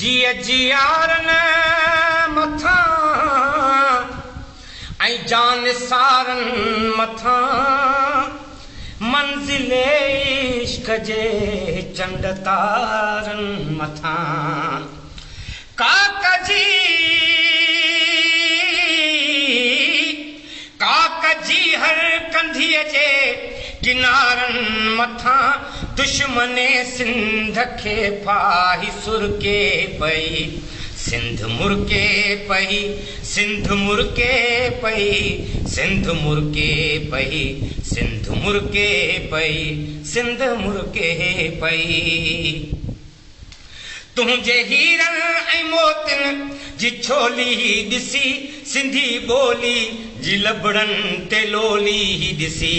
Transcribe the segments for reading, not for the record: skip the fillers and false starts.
جيء جيارن مٿان ۽ جانثارن مٿان منزل عشق جي چنڊ تارن مٿان ڪاڪ جي ڪاڪ جي هر ڪنڌيء جي ڪنارن مٿان دشمن سنڌ کي ڦاهي سرڪي پئي سنڌ مرڪي پئي سنڌ مرڪي پئي سنڌ مرڪي پئي سنڌ مرڪي پئي سنڌ مرڪي پئي. تنهنجي هيرن ۽ موتين جي ڇولي ڏسي، سنڌي ٻولي جي لبڙن تي لولي ڏسي.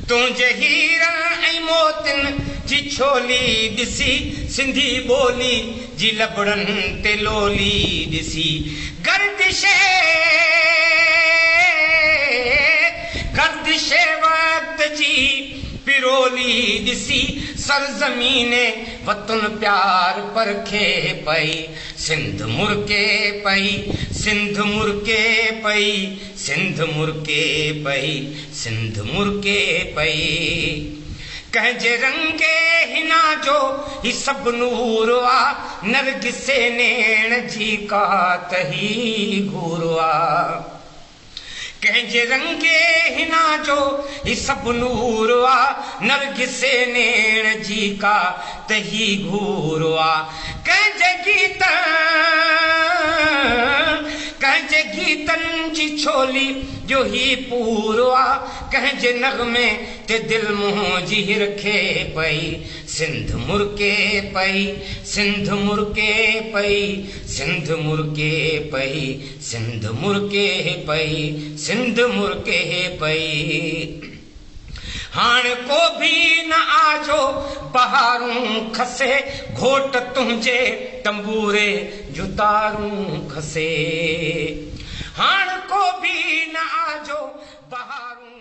تنهنجي هيرن ۽ موتين جي ڇولي ڏسي، سنڌي ٻولي جي لبڙن تي لولي ڏسي. گردش گردش وقت جي پرولي ڏسي سرزمين وطن پيار پرکي پئي سنڌ مرڪي پئي سنڌ مرڪي پئي سنڌ مرڪي پئي سنڌ مرڪي پئي ڪنهن جي رنگي حنا جو هي سڀ نور آ نرگسي نيڻ جي ڪا ته هي گهور آ. ڪنهن جي رنگي حنا جو هي سڀ نور آ، نرگسي نيڻ جي ڪا ته هي گهور آ. ڪنهن جي گيت ڪنهن جي گيتن جي ڇولي جو هي پور آ، ڪنهن جي نغمي تي دل منهنجي هرکي پئي. سنڌ مرڪي پئي، سنڌ مرڪي پئي، سنڌ مرڪي پئي. سنڌ مرڪي پئي، سنڌ مرڪي پئي. هاڻ ڪو ڀي نه آ جو بهارون کسي، گهوٽ تنهنجي تنبوري جون تارون کسي. هاڻ ڪو ڀي نه آ جو بهارون.